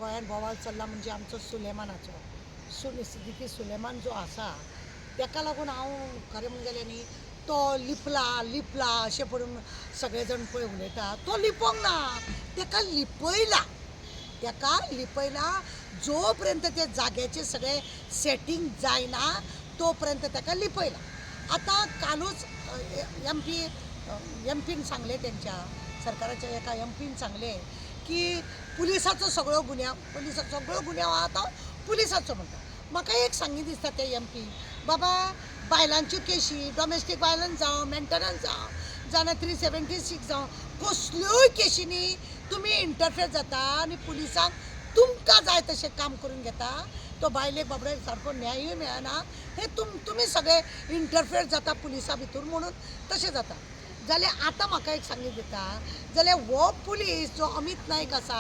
गोंयांत बोवाळ चल्ला म्हणजे आमचो सुलेमानाचो सिद्दीकी सुलेमान जो आसा ताका लागून हांव खरें म्हणून जाल्यार न्ही तो लिपला लिपला अशें पडून सगळे जाण पळय उलयता. तो लिपोंक ना, ताका लिपयला, ताका लिपयला. जो पर्यंत त्या जाग्याचें सगळें सेटींग जायना तो पर्यंत ताका लिपयला. आतां कालूच एम पीन सांगलें, तेंच्या सरकाराच्या एका एम पीन सांगलें की पुलिसाचो सगळो गुन्यांव, पुलिसाचो सगळो गुन्यांव आहा तो पुलिसाचो म्हणटा. म्हाका एक सांगीन दिसता ते एम पी, बाबा बायलांच्यो केशी, डॉमेस्टीक वायलन्स जावं, मेंटनन्स जावं, जाल्यार 376 जावं, कसल्योय केशींनी तुमी इंटरफेर जाता आनी पुलिसांक तुमकां जाय तशें काम करून घेता. तो बायलेक बाबड्याक सारको न्यायूय मेळना. हे तुमी सगळे इंटरफेर जाता पुलिसां भितर म्हणून तशें जाता. जाल्यार आतां म्हाका एक सांगीत दिता जाल्यार हो पुलीस जो अमीत नायक आसा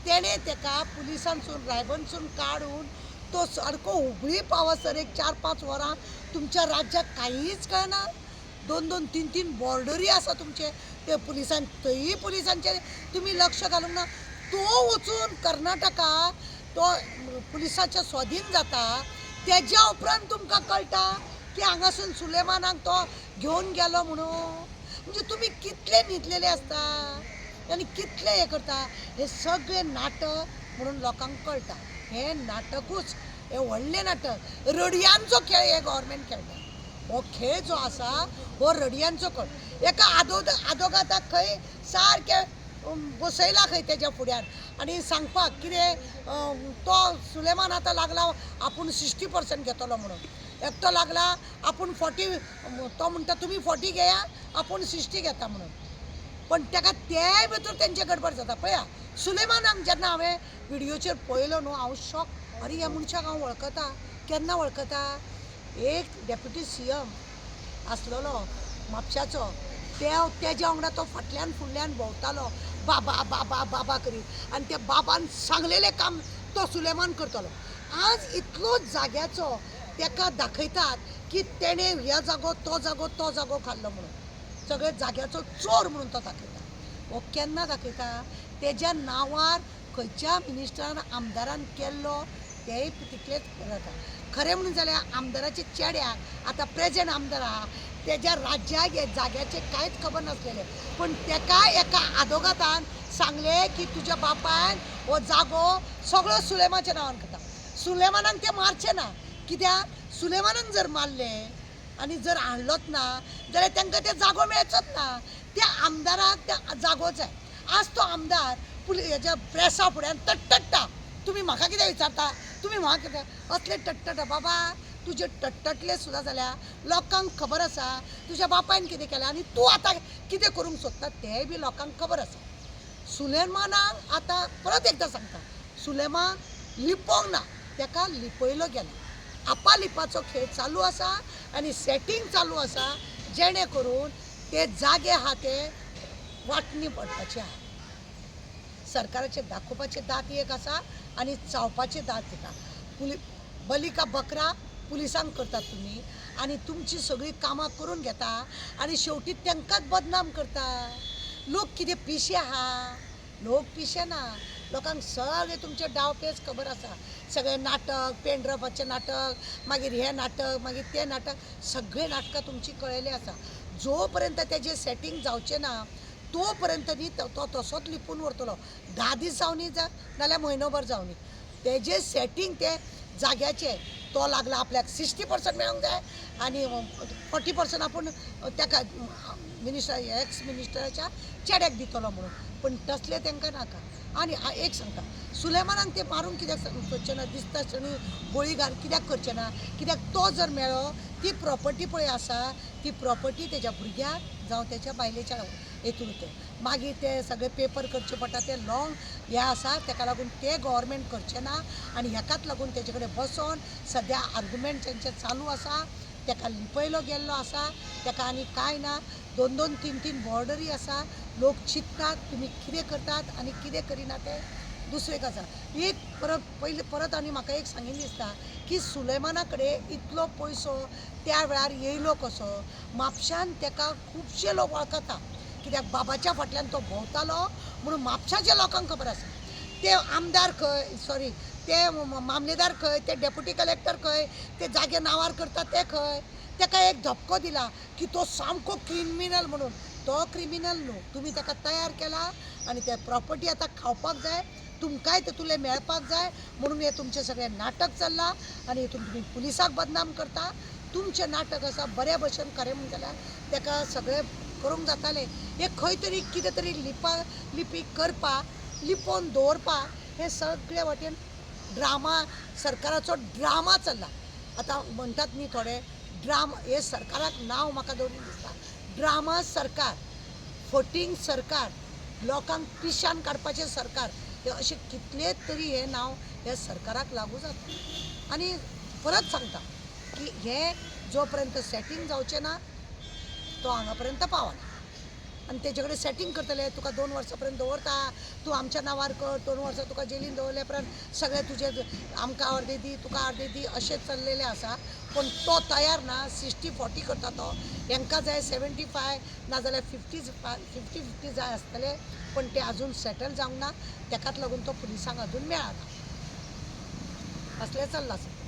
तेणें तेका पुलिसांसून रायबनसून काडून तो सारको हुबळी पावसर एक 4-5 वरां तुमच्या राज्याक कांयच कळना. 2-2, 3-3 बॉर्डरी आसा तुमचे, ते पुलिसां थंयी पुलिसांचेर तुमी लक्ष घालूंक ना. तो वचून कर्नाटका तो पुलिसाच्या स्वाधीन जाता. तेज्या उपरांत तुमकां कळटा की हांगासून सुलेमानाक तो घेवन गेलो म्हणून. म्हणजे तुमी कितले न्हिदलेले आसता आनी कितले हें करता. हें सगळें नाटक म्हणून लोकांक कळटा. हें नाटकूच, हें व्हडलें नाटक, रडयांचो खेळ हे गव्हर्मेंट खेळटा. हो खेळ जो आसा हो रडयांचो खेळ. एका आदोगाताक खंय सारकें बसयला खंय तेज्या फुड्यान आनी सांगपाक कितें तो सुलेमान आतां लागला आपूण 60% घेतलो म्हणून, एकटो लागला आपूण 40, तो म्हणटा तुमी 40 घेया आपूण 60 घेता म्हणून. पण ताका तेय भितर तेंचे गडबड जाता. पळया सुलेमानाक जेन्ना हांवें व्हिडियोचेर पळयलो न्हू, हांव शॉक. अरे ह्या मनशाक हांव वळखता. केन्ना वळखता? एक डेप्युटी सी एम आसलेलो म्हापशाचो, तेज्या वांगडा तो फाटल्यान फुडल्यान भोंवतालो बाबा बाबा बाबा करीत, आनी त्या बाबान सांगलेलें काम तो सुलेमान करतलो. आज इतलो जाग्याचो तेका दाखयतात की तेणें ह्या जागो तो जागो तो जागो खाल्लो म्हणून, सगळे जाग्याचो चोर म्हणून तो दाखयता. हो केन्ना दाखयता? तेज्या नांवार खंयच्या मिनिस्टरान आमदारान केल्लो तेय तितलेच जाता. खरें म्हणून जाल्यार आमदाराचे चेड्याक आतां प्रेजेंट आमदार आहा तेज्या राज्याक हे जाग्याचें कांयच खबर नासलेलें, पूण तेका एका आदोगातान सांगलें की तुज्या बापायन हो जागो सगळो सुलेमाच्या नांवान करता. सुलेमानाक ते मारचें ना, कित्याक सुलेमानाक जर मारलें आनी जर हाडलोच ना जाल्यार तांकां ते जागो मेळचोच ना. त्या आमदाराक त्या जागो जाय. आज तो आमदार हेज्या प्रेसा फुड्यान तटतट्टा, तुमी म्हाका कितें विचारता, तुमी म्हाका कितें असले टट्टटा. बाबा तुजे टट्टटले सुद्दां जाल्यार लोकांक खबर आसा तुज्या बापायन कितें केलें आनी तूं आतां कितें करूंक सोदता तेंय बी लोकांक खबर आसा. सुलेमानाक आतां परत एकदां सांगता, सुलेमान लिपोंक ना, ताका लिपयलो गेला. आपालिपाचो खेळ चालू आसा आनी सेटींग चालू आसा जेणे करून ते जागे आहा ते वांटणी पडपाचे आहा. सरकाराचे दाखोवपाचे दांत एक आसा आनी चावपाचे दांत एक आहा. बली का बकरा पुलिसांक करतात तुमी आनी तुमची सगळीं कामां करून घेता आनी शेवटी तांकांच बदनाम करता. लोक कितें पिशे आहा? लोक पिशे ना. लोकांक सगळें तुमचे डावपेच खबर आसा. सगळें नाटक, पेंड्रपाचें नाटक, मागीर हें नाटक, मागीर तें नाटक, सगळीं नाटकां तुमचीं कळयलीं आसा. जो पर्यंत तेजें सेटींग जावचें ना तो पर्यंत न्ही तो तसोच लिपून उरतलो. 10 दीस जावनी नाल्यार म्हयनोभर जावनी तेजें सेटींग ते जाग्याचें तो लागला आपल्याक 60% मेळोंक जाय आनी 40% आपूण ताका मिनिस्टर एक्स मिनिस्टराच्या चेड्याक दितलो म्हणून. पूण तसलें तांकां नाका. आनी एक सांगता, सुलेमानाक ते मारूंक कित्याक सोदचें ना? दिसता आसतना गोळी घाल कित्याक करचें ना? कित्याक तो जर मेळ्ळो ती प्रॉपर्टी पळय आसा ती प्रॉपर्टी तेज्या भुरग्याक जावं तेज्या बायलेच्या हेतून उरतलें. मागीर ते सगळे पेपर करचे पडटा, ते लॉंग हें आसा, तेका लागून ते गव्हर्मेंट करचें ना. आनी हेकाच लागून तेजे कडेन बसोन सद्या आर्गुमेंट तेंचे चालू आसा. तेका लिपयलो गेल्लो आसा, तेका आनी कांय ना. 2-2, 3-3 बॉर्डरी आसा. लोक चिंततात तुमी कितें करतात आनी कितें करिना तें दुसरें गजाल. एक परत पयलीं परत आनी म्हाका एक सांगीन दिसता की सुलेमाना कडेन इतलो पयसो त्या वेळार येयलो कसो? म्हापशान तेका खुबशे लोक वळखता, कित्याक बाबाच्या फाटल्यान तो भोंवतालो म्हणून म्हापशाच्या लोकांक खबर आसा. ते आमदार खंय, सॉरी, ते मामलेदार खंय, ते डेप्युटी कलेक्टर खंय, ते जागे नांवार करता ते खंय. ताका एक धपको दिला की तो सामको क्रिमिनल म्हणून. तो क्रिमिनल न्हू, तुमी ताका तयार केला आनी ते प्रॉपर्टी आतां खावपाक जाय, तुमकांय तेतुंतलें मेळपाक जाय म्हणून हें तुमचें सगळें नाटक चल्लां आनी हितून तुमी पुलिसाक बदनाम करता. तुमचें नाटक आसा बऱ्या भशेन. खरें म्हणलें जाल्यार ताका सगळें करूंक जातालें. हें खंय तरी कितें तरी लिपा लिपी करपा, लिपोवन दवरपा, हें सगळे वाटेन ड्रामा, सरकाराचो ड्रामा चल्ला. आतां म्हणटात न्ही थोडे ड्रामा, हे सरकाराक नांव म्हाका दवरीन दिसता ड्रामा सरकार, फटींग सरकार, लोकांक पिशान काडपाचें सरकार. हे अशें कितले तरी हें नांव ह्या सरकाराक लागू जाता. आनी परत सांगता की हें जो पर्यंत सेटींग जावचें ना तो हांगा पर्यंत पावना. आनी तेजे कडेन सेटींग करतले, तुका 2 वर्सां पर्यंत दवरता, तूं आमच्या नांवार कर, 2 वर्सां तुका जेलीन दवरल्या उपरांत सगळें तुजें आमकां अर्दे दी, तुका अर्दे दी, अशें चल्लेलें आसा. पूण तो तयार ना. 60-40 करता तो. हेंकां जाय 75, नाजाल्यार 50-50 जाय आसतले, पूण ते आजून सेटल जावंक ना. तेकाच लागून तो पुलिसांक अजून मेळना. असलें चल्लां सर.